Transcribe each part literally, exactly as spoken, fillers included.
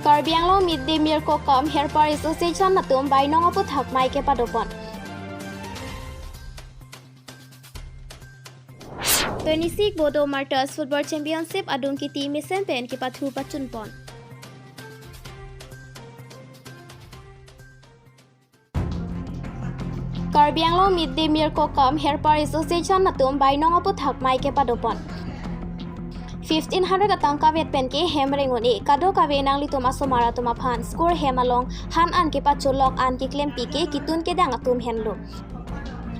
Karbi Anglong Mid Day Meal Cook cum Helper Association atum bainong aputhak mei kepadopon. Twenty-six Bodo Martyrs Football Championship adung kiti mesen pen kepathu pachunpon. Karbi Anglong Mid Day Meal Cook cum Helper Association atum bainong aputhak mei kepadopon. Fifteen hundred atangka vet pen ke hem reng un-e, kadokave nanglitum asomar atum aphan skur hem along han an kepacholok an keklempi ke kitun kedang atum henlo.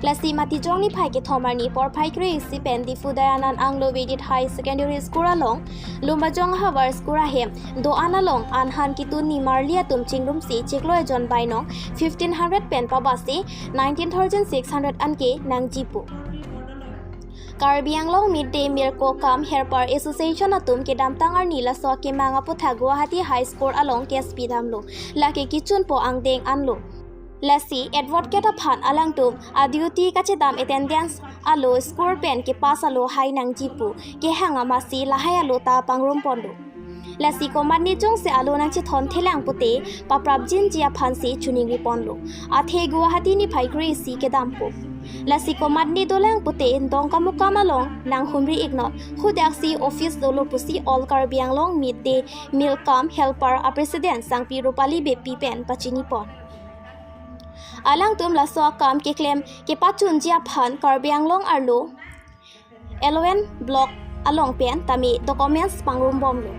Lasi Matijong niphai kethom arni porphai kre-isi pen Diphu Dayanand Anglo Vedit High Secondary School along Lumbajong havar skur ahem do-an along anhan kitun nimarli atum chingrumsi chiklo ejon bainong fifteen hundred pen pabasi nineteen thousand six hundred anke nangjipo. Karbi Anglong Mid Day Meal Cook cum Helper Association atum kedamtang arni laso kemang aputhak Guwahati High School along kespitamlo. Lake kechunpo angdeng anlo. Lasi advocate aphan alangtum a duty kachedam attendance alo skur pen kepass alo hai nangjipo, kehang amatsi lahai alo ta pangrumponlo. Lasi komatne jongsi alo nangchethon thelang pute paprapjinji aphansi choningriponlo. Athe Guwahati niphai kre-isi kedampo. Lasi komatne dolang pute Dongkamukam along nanghumri-iknon, hadaksi office dolo pusi All Karbi Anglong Mid Day Meal Cum Helper a President Sangpi Rupali Beypi pen pachinipon. Alangtum laso akam keklem kepachunji aphan Karbi Anglong arlo eleven block along pen tame documents pangrumbomlo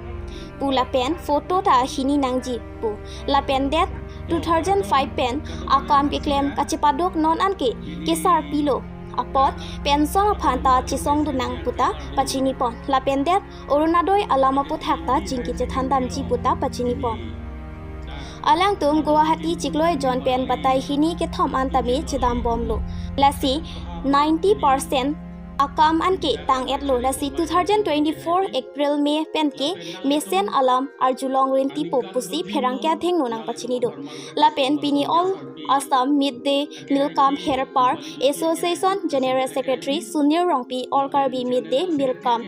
pu lapen photo ta hini nangjipo. Lapen det two thousand five pen akam keklem kachepadok non anke kesarpilo apot pension aphan ta chesongdun nang puta pachinipon. Lapen det Orunodoi alam aputhak ta chingki chethandamji puta pachinipon. Alangtum Guwahati chiklo ejon pen batai hini kethom an tame chedambomlo. Lasi ninety percent akam anke tang-etlo. Lasi two thousand twenty-four April May pen ke mesen alam arjulong rintipo pusi pherangke athengno nangpachinido. Lapen pini All Assam Mid Day Meal Cum Helper Association General Secretary Sunil Rongpi, All Karbi Mid Day Meal Cum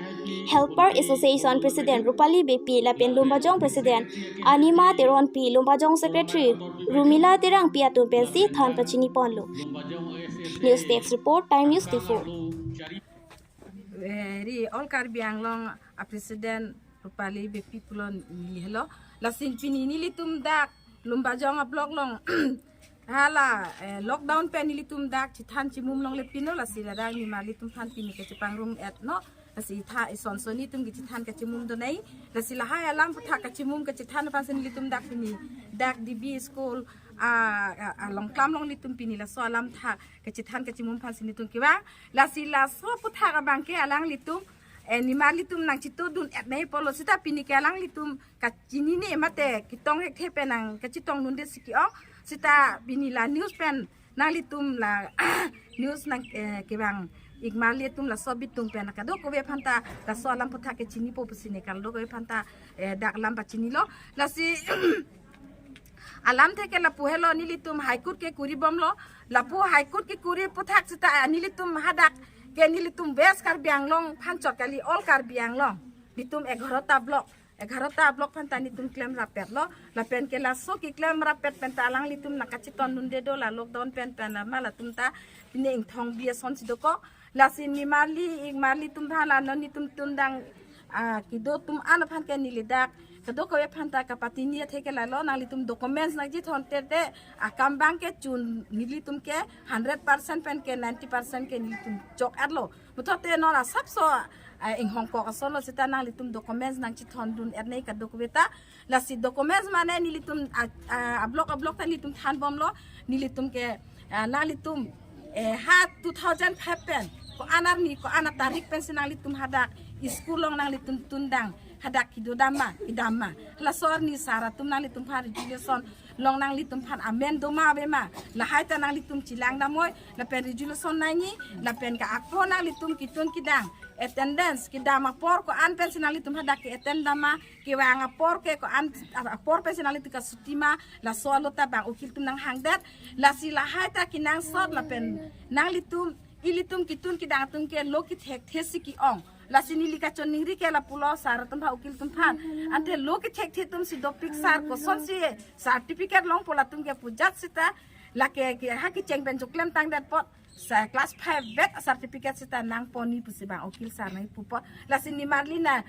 Helper Association President Rupali Beypi lapen Lumbajong President Anima Teronpi, Lumbajong Secretary Rumila Terangpi atum pensi than pachiniponlo. News Desk Report, Time News Diphu. Eh, ri All Karbi Anglong a President Rupali Beypi pulo neli helo. Lasi pini nelitum dak Lumbajong a block along hala, eh, lockdown pen nelitum dak chethan chemum longle pinlo, lasi ladak nimarlitum aphan pini kachepangrum-etnon. Lasi tha ison soni atum kachethan kachemum donai. Lasi lahai alam aputhak kachemum kachethan aphansi nelitum dak pini dak D B school, ah, ah, ah, Longklam along nelitum pini laso alam aputhak kachethan kachemum aphansi nelitum kevang. Lasi laso aputhak abang ke alanglitum, eh, nimarlitum nangchetongdun-etnei apotlo seta pini ke alanglitum kachinine mate ketong thekthe pen nangkachetongdunde si ke-ong, seta pini la news pen nanglitum la news nang, eh, kevang-ik marli atum laso bitung pen kadokave aphanta laso alam aputhak kachinipo pusi ne kadokave aphanta, eh, dak alam pachinilo. Lasi alamthe ke lapu helo, nelitum High Court kekuribomlo. Lapu High Court kekuri aputhak seta, ah, nelitum hadak ke nelitum West Karbi Anglong aphan chot kali, All Karbi Anglong. Nelitum egarota block, egarota block aphanta nelitum klemrappetlo. Lapen ke laso keklem rappet pen ta alanglitum nangkachetongdunde do la lockdown pen pen ma latum ta pine ingthong bi asonsi dokok. Lasi nimarli-ik marli atum aphan la non nelitum tundang, ah, kedo atum an aphan ke neli dak kadokave aphanta kapatini athe ke lalo, nanglitum documents nangchethon tete akam abang ke chun nelitum ke hundred percent pen ke ninety percent ke nelitum chok-etlo. Puthot te non asapso, ah, inghongkok asonlo seta nanglitum documents nangchethondun-etnei kadokave ta. Lasi documents mane nelitum, ah, ah, a block a block ta nelitum thanbomlo. Nelitum ke, ah, nanglitum, eh, ha two thousand five pen ko-an arni ko-an atarik pensi nanglitum hadak school along nanglitum tundang, hadak kedodam ma, kedam ma. Laso arni sar atum nanglitum aphan resolution along nanglitum aphan amen do ma ave ma, lahai ta nanglitum chelangdamnoi. Lapen resolution nangji, lapen ke ako nanglitum ketun kedang attendance kedam apor ko-an pensi nanglitum hadak ke-attend dam ma, kevang apor ke ko-an apor pensi nanglitum kasuti ma, laso alo ta bang ukil atum nanghangdet. Lasi lahai ta kenangsot lapen nanglitum, ilitum ketun kedang atum ke lo kethekthe si ke-ong. Lasi neli kachoningri ke lapulo sar atum aphan, ukil atum aphan. Ante lo kethekthe atum si dopik, sar kosonsi certificate longpo latum ke pu ajat seta, lake ke ha kecheng pen choklem tangdet apot, sa class five vet certificate seta nangpo ni pusi bang ukil sar nangpupo. Lasi nimarli na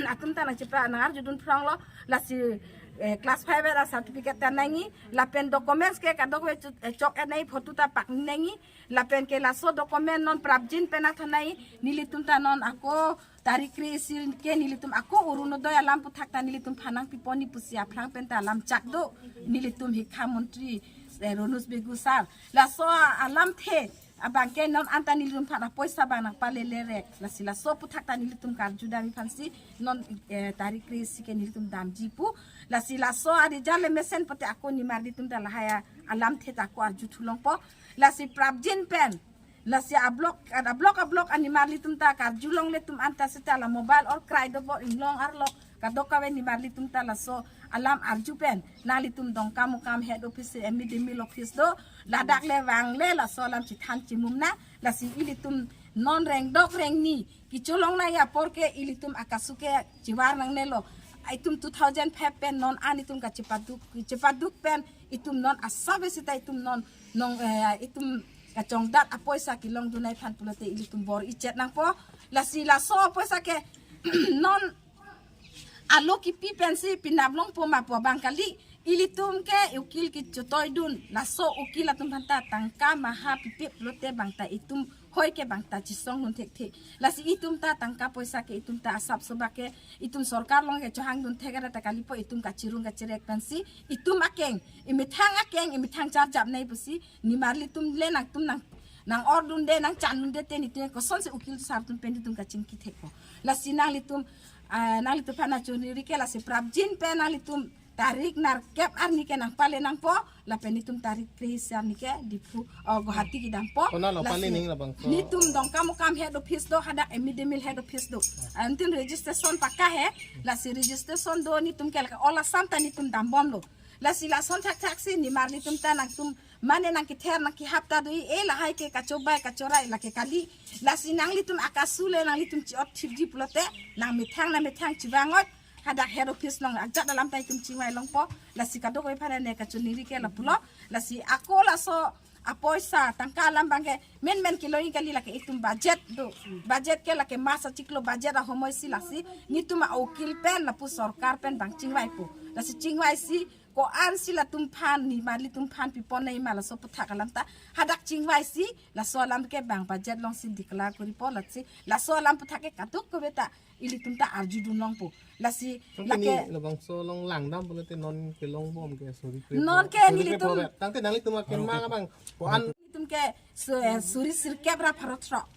atum ta nangchepa nangarjudun phronglo. Lasi eh, class five vet certificate ta nangji, lapen documents ke kadokave chu-, eh, chok-et nangji, photo ta pak nangji, lapen ke laso document non prapjin pen athanai, nelitum ta non ako tarik kre-isi ke nelitum ako Orunodoi alam aputhak ta nelitum aphan nangpipo ni pusi aphrang pen ta alam chak do, nelitum Hikha Montri, eh, Ranoj Begu sar. Laso alamthe abang ke non anta nelitum aphan apoisa bang nangpalele rek. Lasi laso aputhak ta nelitum karju dam aphansi non, eh, tarik kre-isi ke nelitum damji pu. Lasi laso arijal le mesen pote ako nimarli atum ta lahai alamthe ta ako arju thulongpo. Lasi prapjin pen, lasi a-block, a-block, a-block animarli atum ta karju longle atum anta seta la mobile or krai do bor inglong arlo kadokave nimarli atum ta laso alam arju pen nanglitum Dongkamukam head office, eh, mid day meal office do, ladak le vangle laso alam chethan chimum nang. Lasi ilitum non rengdok rengni kecholong nangji apor ke ilitum akasu ke chivar nangnelo. Itum two thousand five pen non an itum kachepaduk, chepaduk pen itum non asap isi ta itum non, non, eh, itum kachongdat apoisa kelongdun nangji aphan pulote ilitum bor-i chet nangpo. Lasi laso apoisa ke non alo kipi pensi pinap longpo ma pu abang kali. Ilitum ke ukil kechotoi dun, laso ukil atum aphan ta tangka maha pipe pulote bang ta itum hoi ke bang ta chesong dun thekthe. Lasi itum ta tangka poisa ke itum ta asap sobak ke itum sorkar along ke chohang dun thek ra ta kalipo, itum kachirung kachirek pensi itum akeng, imethang akeng, imethang charjap nangji pusi nimarli atum le nangtum nang, nang-or dunde, nangchan dunde te nitum kosonsi ukil sar atum pen itum kachingki thekpo. Lasi nanglitum, ah, nanglitum aphan nangchoningri ke lasi prapjin pen nanglitum tarik nerkep arni ke nangpale nangpo, lapen itum tarik kre-isi arni ke Diphu, oh, Guwahati kedampo. Konat lo pale? Lasi ning labangso. Nitum Dongkamukam head office do, hadak mid day meal head office do. Antin registration pakka he, lasi registration do nitum ke lake All Assam ta nitum dambomlo. Lasi lason thakthak si nimarli atum ta nangtum mane nangkether nangkehap ta do-i, eh, lahai ke kachobai kachorai lake kali. Lasi nanglitum akasu le nanglitum chi-ot thipji pulote nangmethang nangmethang chivangot hadak head office along ajat alam ta itum chingvai longpo. Lasi kadokave aphan ne kachoningri ke lapulo. Lasi ako laso apoisa tangka alam bang ke menmen kelongji kali, lake itum budget do. Budget ke lake mas achiklo budget ahomoi si lasi nitum a-ukil pen lapu sorkar pen bang chingvaipo. Lasi chingvai si ko-ansi latum aphan nimarli atum aphan pipon nangji ma laso aputhak alam ta hadak chingvai si laso alam ke bang budget alongsi declare koripo, lasi laso alam aputhak ke kadokave ta ilitum ta arjudun longpo. Lasi tangte lake ni labangso along langdam pulote non kelongbom ke suri kre non pro-, ke suri kre nelitum pro-, tangte nanglitum akemang abang ko-an nelitum ke su-, eh, suri sirkep ra pharo throk.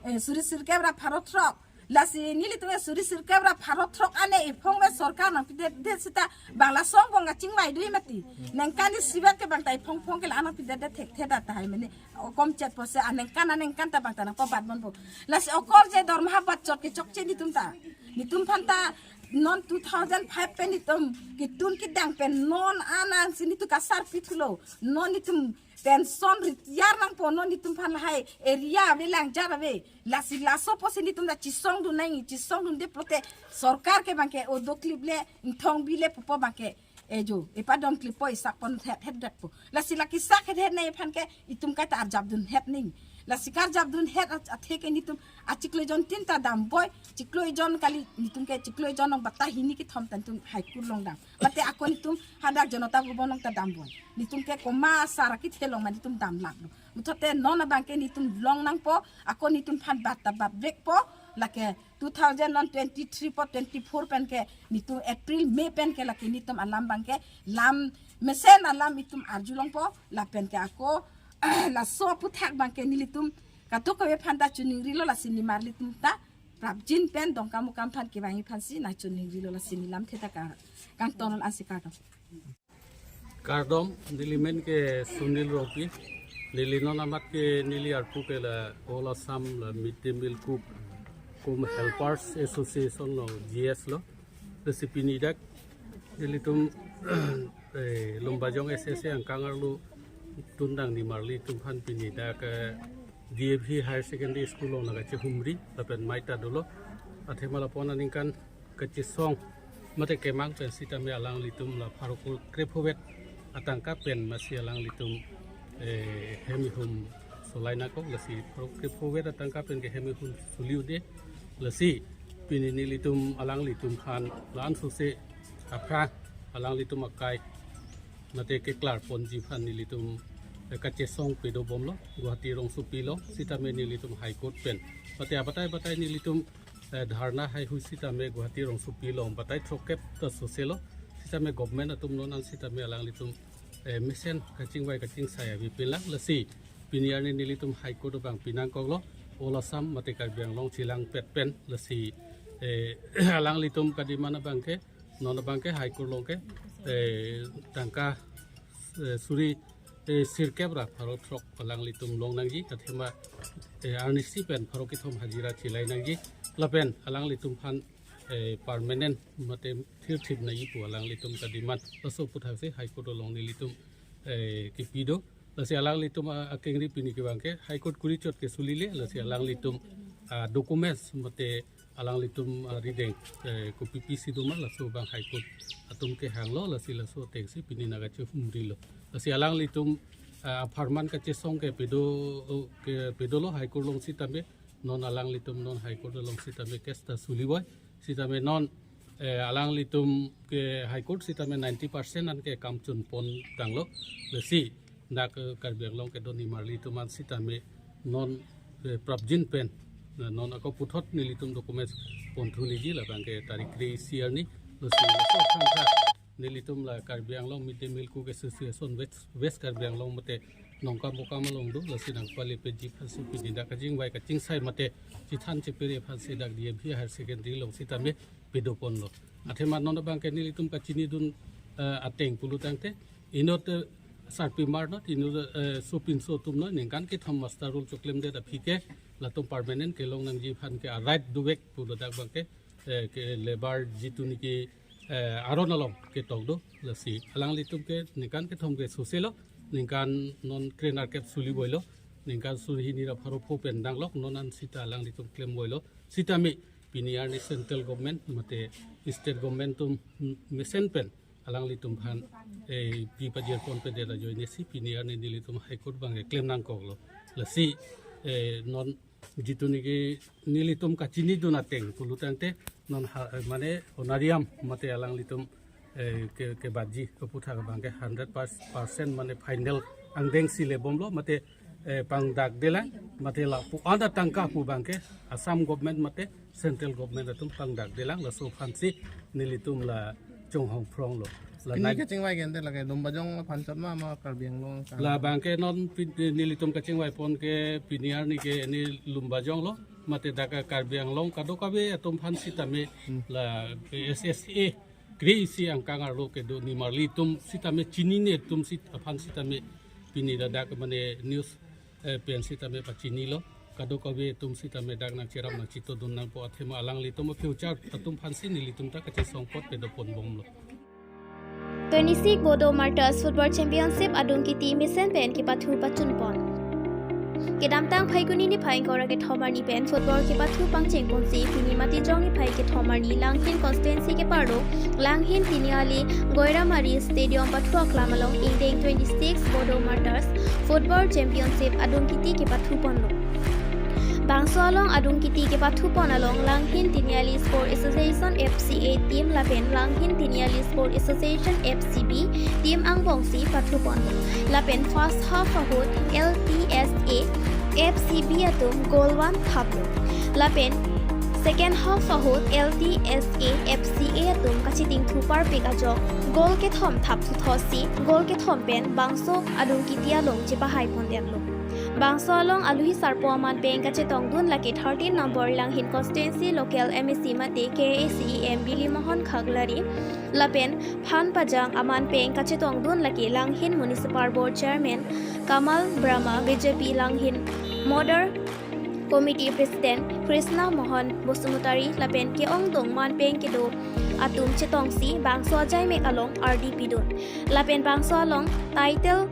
Eh, suri sirkep ra pharo throk. Lasi nelitum ke suri sirkep ra pharo throk ane iphong ve sorkar nangpidet det seta bang lason bong kachingvai do-i mati. Ningkan isivet ke bang ta iphong phong ke la nangpidet det thekthe ta tahai mene. Okom chet pose aningkan aningkan ta bang ta nangpabat bompo. Lasi okor je dormaha bachot kechokche nitum ta. Nitum aphan ta non two thousand five pen nitum ketun kedang pen non an ansi nitum kasarpi thulo. Non nitum pension retire nangpo, non nitum aphan lahai area ave, langjat ave. Lasi laso apotsi nitum ta chesong dun nangji, chesong dunde pulote sorkar ke bang ke odo klip le, ingthong bi le pupo bang ke ejo, epadom klipo, isak pon het het detpo. Lasi lake isak het het nangji aphan ke itum kaita arjap dun het nangji. Lasi karjap dun het at-, athe ke nitum achiklo jon tin ta damboi, chiklo jon kali nitum ke chiklo jon along bata hini kethom ta nitum High Court along dam. Mate ako nitum hadak Janata Bhavan along ta damboi. Nitum ke komat asar akethe along ma nitum dam laklo. Muthote non abang ke nitum long nangpo, ako nitum aphan bat ta bat vekpo, lake two thousand twenty-three po twenty-four pen ke nitum April, May pen ke lake nitum alam bang ke lam mesen alam itum arjulongpo lapen ke ako laso aputhak bang ke nelitum kadokave aphan ta choningrilo lasi nimarli atum ta prapjin pen Dongkamukam aphan kevangji aphansi nangchoningrilo lasi nelamthe ta ka kangton ansi kardom. Kardom, neli men ke Sunil Rongpi. Neli non amat ke neli arpu ke la All Assam la Mid Day Meal Cook cum Helpers Association along G S lo. Lasi pini dak nelitum, eh, Lumbajong S S A angkang arlo tundang nimarli atum aphan pini dak, eh, D A V Higher Secondary School along nangkachehumri lapen mei ta dolo. Athema lapu-an aningkan kachesong mate kemang pen sitame alanglitum la pharo kre-, krephovet atangka pen masi alanglitum, eh, hem ihum solai nangkok, lasi pharo krephovet atangka pen ke hem ihum soli un-e, lasi pini nelitum alanglitum aphan la-an sose aphrang alanglitum akai mate keklar ponji aphan nelitum, eh, kachesong pado bomlo Guwahati rongsopi along, sitame nelitum High Court pen mate abatai batai nelitum, eh, dharna haihui sitame Guwahati rongsopi along batai throkkep ta soselo, sitame government atum non an sitame alanglitum, eh, mesen kachingvai kachingsai ave pinlang, lasi pini arni nelitum High Court abang pi nangkoklo, All Assam mate Karbi Anglong chelangpet pen, lasi, eh, alanglitum kadiman abang ke, non abang ke High Court along ke, eh, tangka, eh, suri, eh, sirkep ra pharo throk alanglitum long nangji, athema, eh, arnisi pen pharo kethom hajira chelai nangji, lapen alanglitum aphan, eh, permanent mate thirthip nangji pu alanglitum kadiman, laso aputhaksi High Court along nelitum, eh, kipi do. Lasi alanglitum, ah, akengri pini kevang ke High Court kuri chot ke solile, lasi alanglitum, ah, documents mate alanglitum, ah, rideng, eh, kopi pisi doma laso abang High Court atum kehanglo, lasi laso atengsi pini nangkachehumrilo. Lasi alanglitum, ah, apharman kachesong ke pado, ke padolo High Court along sitame, non alanglitum non High Court along sitame case ta soli voi, sitame non, eh, alanglitum ke High Court sitame ninety percent an ke kam chun pon tanglo, lasi dak, eh, Karbi Anglong kedo nimarlitum an sitame non, eh, prapjin pen, eh, non ako puthot nelitum documents ponthu nangji labang ke tarik kre-isi arni, lasi laso aphan tha nelitum la Karbi Anglong Mid Day Meal Cook Association West, West Karbi Anglong mate Nongkam Okam along do, lasi nangpale peji aphansi pini dak kachingvai kachingsai mate chethan chepere aphansi dak D M V Higher Secondary along sitame pado ponlo. Athema non abang ke nelitum kachinidun, eh, ateng pulo tangte, inut, eh, sarpimar not, inut, eh, sopinso atum not, ningkan kethom muster roll choklemdet aphi ke latum permanent kelong nangji aphan ke a right dovek pulo dak abang ke, eh, ke labour jitu niki, eh, aron along ketok do, lasi alanglitum ke ningkan kethom ke soselo, ningkan non krenerkep soli voilo, ningkan suri hini ra pharo pho pen danglok, non an sita alanglitum klem voilo, sitame pini arni central government mate state government atum mesen pen alanglitum aphan, eh, pi pajir pon pedet ajoine si pini arni nelitum High Court abang ke klem nangkoklo. Lasi, eh, non jitu niki nelitum kachinidun ateng pulo tangte non ha, eh, mane honorarium mate alanglitum, eh, ke, kebatji aputhak abang ke hundred percent mane final angdengsi le bomlo mate, eh, pangdakdelang mate lapu-an atangka pu abang ke Assam government mate central government atum pangdakdelang, laso aphansi nelitum la chonghong phronglo. La pini nang- kachingvai ke ante lake Lumbajong aphan chot ma, ma Karbi Anglong ka? Labang ke non pin-, nelitum kachingvai pon ke pini arni ke ne Lumbajong lo, mate dak Karbi Anglong kadokave atum aphan sitame, hmm, la S S A kre-isi angkang arlo kedo nimarlitum sitame chinine atum sit aphan sitame pini ladak mane news, eh, pen sitame pachinilo, kadokave atum sitame dak nangcherap nangchitodun nangpo, athema alanglitum future atum aphansi nelitum ta kachesong apot pado pon bomlo. Twenty-six Bodo Martyrs Football Championship adung kiti mesen pen kepathu pachun pon. Kedamtang Phaikuni niphai ingkoi ra kethom arni pen football kepathu pangcheng ponsi pini Matijong niphai kethom arni Langhin constituency keparlo Langhin Tiniali Goiramari Stadium pathu aklam along ingdeng twenty-six Bodo Martyrs Football Championship adung kiti kepathu ponlo. Bangso along adung kiti kepathu pon along Langhin Tiniali Sport Association F C A team lapen Langhin Tiniali Sport Association F C B team angbongsi pathu pon. Lapen first half ahut L T S A F C B atum goal one thaplo. Lapen second half ahut L T S A F C A atum kachithing thupar pik ajok goal kethom thap thuthosi goal kethom pen bangso adung kiti along chepahai pondetlo. Bangso along aluhi sarpo aman pen kachetongdun lake thirteen number Langhin constituency local M A C mate K A C E M Bili Mohan Khaklari, lapen phan pajang aman pen kachetongdun lake Langhin Municipal Board Chairman Kamal Brahma, B J P Langhin Model Committee President Krishna Mohan Basumatary, lapen ke-ongdung man pen kedo atum chetongsi bangso ajaimek along ardi pidun. Lapen bangso along title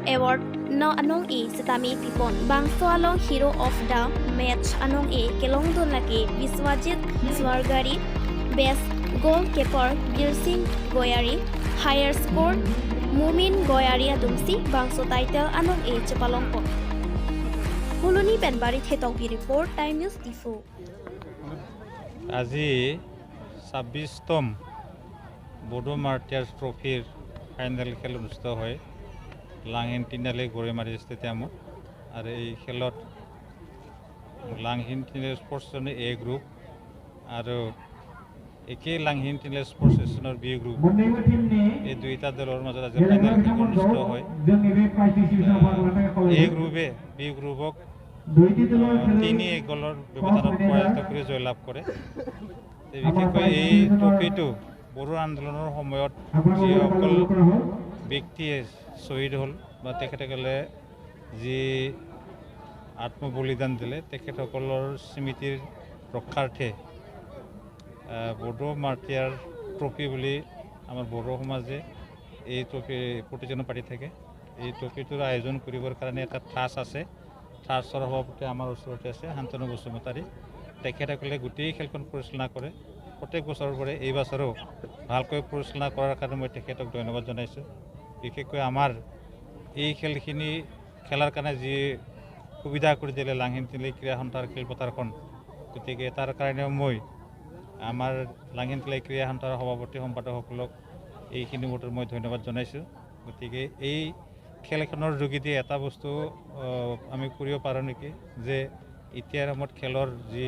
award no anong-e sitame pipon. Bangso along Hero of the Match anong-e kelongdun lake Biswajit Swargari, Best Goalkeeper Birsing Goyari, Higher Score Mumin Goyari atumsi bangso title anong-e chepalongpon. Phuloni pen Barithe Tokbi report, Time News Diphu. আজি ছাব্বিশতম বড়ো মাৰ্টিয়াৰ্ছ ট্ৰফিৰ ফাইনেল খেল অনুষ্ঠিত হয়। লাংহিন তিনিআলি গৰৈমাৰী ষ্টেডিয়ামত। আৰু এই খেলত লাংহিন তিনিআলি স্পৰ্টছ এছ'চিয়েশ্যনৰ এ গ্ৰুপ আৰু একে লাংহিন তিনিআলি স্পৰ্টছ এছ'চিয়েশ্যনৰ বি গ্ৰুপ, এই দুইটা দলৰ মাজত আজি ফাইনেল খেল অনুষ্ঠিত হয়। এ গ্ৰুপে বি গ্ৰুপক তিনি এক গ'লৰ ব্যৱধানত পৰাজিত কৰি জয়লাভ কৰে। তে বিশেষকৈ এই ট্ৰফিটো বড়ো আন্দোলনৰ সময়ত যিসকল ব্যক্তিয়ে শ্বহীদ হ'ল বা তেখেতসকলে যি আত্মবলিদান দিলে, তেখেতসকলৰ স্মৃতিৰ ৰক্ষাৰ্থে, আহ, বড়ো মাৰ্টিয়াৰ ট্ৰফি বুলি আমাৰ বড়ো সমাজে এই ট্ৰফি প্ৰতিজনে পাতি থাকে। এই ট্ৰফিটোৰ আয়োজন কৰিবৰ কাৰণে এটা ট্ৰাষ্ট আছে। ট্ৰাষ্টৰ সভাপতি আমাৰ ওচৰতে আছে, শান্তনু বসুমতাৰী। তেখেতসকলে গোটেই খেলখন পৰিচালনা কৰে। প্ৰত্যেক বছৰৰ দৰে এই বছৰো ভালকৈ পৰিচালনা কৰাৰ কাৰণে মই তেখেতক ধন্যবাদ জনাইছোঁ। বিশেষকৈ আমাৰ এই খেলখিনি খেলাৰ কাৰণে যি সুবিধা কৰি দিলে লাংহিন তিনিআলি ক্ৰীড়া সন্থাৰ খেলপথাৰখন, গতিকে তাৰ কাৰণেও মই আমাৰ লাংহিন তিনিআলি ক্ৰীড়া সন্থাৰ সভাপতি সম্পাদকসকলক এইখিনি মুহূৰ্তত মই ধন্যবাদ জনাইছোঁ। গতিকে এই খেলখনৰ যোগেদি এটা বস্তু, আহ, আমি কৰিব পাৰোঁ নেকি যে এতিয়াৰ সময়ত খেলৰ যি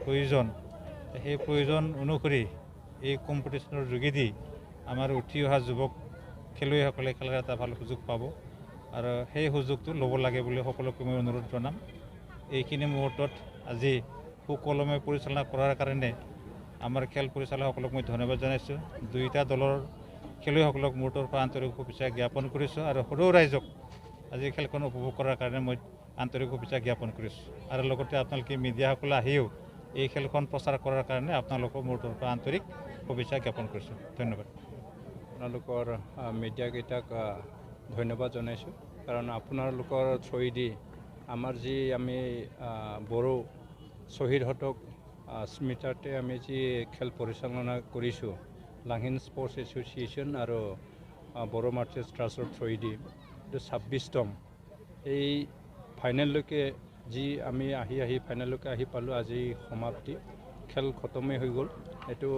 প্ৰয়োজন, সেই প্ৰয়োজন অনুসৰি এই কম্পিটিশ্যনৰ যোগেদি আমাৰ উঠি অহা যুৱক খেলুৱৈসকলে খেলাৰ এটা ভাল সুযোগ পাব। আৰু সেই সুযোগটো ল'ব লাগে বুলি সকলোকে মই অনুৰোধ জনাম। এইখিনি মুহূৰ্তত আজি সুকলমে পৰিচালনা কৰাৰ কাৰণে আমাৰ খেল পৰিচালকসকলক মই ধন্যবাদ জনাইছোঁ। দুইটা দলৰ খেলুৱৈসকলক মোৰ তৰফৰ পৰা আন্তৰিক শুভেচ্ছা জ্ঞাপন কৰিছোঁ আৰু সদৌ ৰাইজক আজি খেলখন উপভোগ কৰাৰ কাৰণে মই আন্তৰিক শুভেচ্ছা জ্ঞাপন কৰিছোঁ। আৰু লগতে আপোনালোকে মিডিয়াসকলে আহিও এই খেলখন প্ৰচাৰ কৰাৰ কাৰণে আপোনালোকক মোৰ তৰফৰ পৰা আন্তৰিক শুভেচ্ছা জ্ঞাপন কৰিছোঁ। ধন্যবাদ। আপোনালোকৰ, আহ, মিডিয়াকেইটাক, আহ, ধন্যবাদ জনাইছোঁ, কাৰণ আপোনালোকৰ থ্ৰুৱেদি আমাৰ যি আমি, আহ, বড়ো শ্বহীদহঁতক, আহ, স্মৃতাৰ্থে আমি যি খেল পৰিচালনা কৰিছোঁ, লাংহিন স্পৰ্টছ এছ'চিয়েশ্যন আৰু, আহ, বড়ো মাৰ্টিয়াৰ্ছ ট্ৰাষ্টৰ থ্ৰুৱেদি, এইটো ছাব্বিছতম। এই ফাইনেললৈকে যি আমি আহি আহি ফাইনেললৈকে আহি পালোঁ, আজি সমাপ্তি, খেল খতমেই হৈ গ'ল। এইটো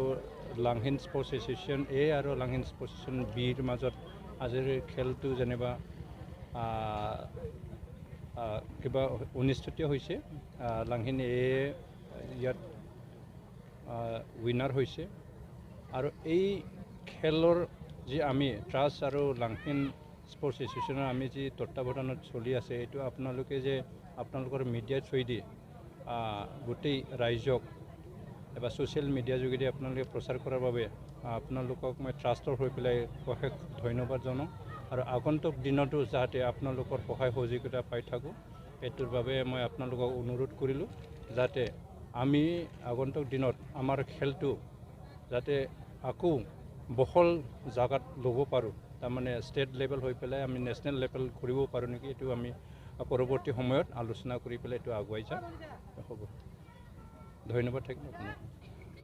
লাংহিন স্পৰ্টছ এছ'চিয়েশ্যন এ আৰু লাংহিন স্পৰ্টছ এছ'চিয়েশ্যন বিৰ মাজত আজিৰ খেলটো যেনিবা, আহ, আহ, কিবা অনুষ্ঠিত হৈছে। আহ, লাংহিন এ ইয়াত, আহ, উইনাৰ হৈছে। আৰু এই খেলৰ যি আমি ট্ৰাষ্ট আৰু লাংহিন স্পৰ্টছ এছ'চিয়েশ্যনৰ আমি যি তত্বাৱধানত চলি আছে, এইটো আপোনালোকে যে আপোনালোকৰ মিডিয়া থ্ৰুৱেদি, আহ, গোটেই ৰাইজক এবাৰ ছ'চিয়েল মিডিয়া যোগেদি আপোনালোকে প্ৰচাৰ কৰাৰ বাবে, আহ, আপোনালোকক মই ট্ৰাষ্টৰ হৈ পেলাই অশেষ ধন্যবাদ জনাওঁ। আৰু আগন্তুক দিনতো যাতে আপোনালোকৰ সহায় সহযোগিতা পাই থাকোঁ, এইটোৰ বাবে মই আপোনালোকক অনুৰোধ কৰিলোঁ, যাতে আমি আগন্তুক দিনত আমাৰ খেলটো যাতে আকৌ বহল জাগাত ল'ব পাৰোঁ, তাৰমানে ষ্টেট লেভেল হৈ পেলাই আমি নেশ্যনেল লেভেল কৰিব পাৰোঁ নেকি, এইটো আমি পৰৱৰ্তী সময়ত আলোচনা কৰি পেলাই এইটো আগুৱাই যাম। হ'ব, ধন্যবাদ থাকিল আপোনাক।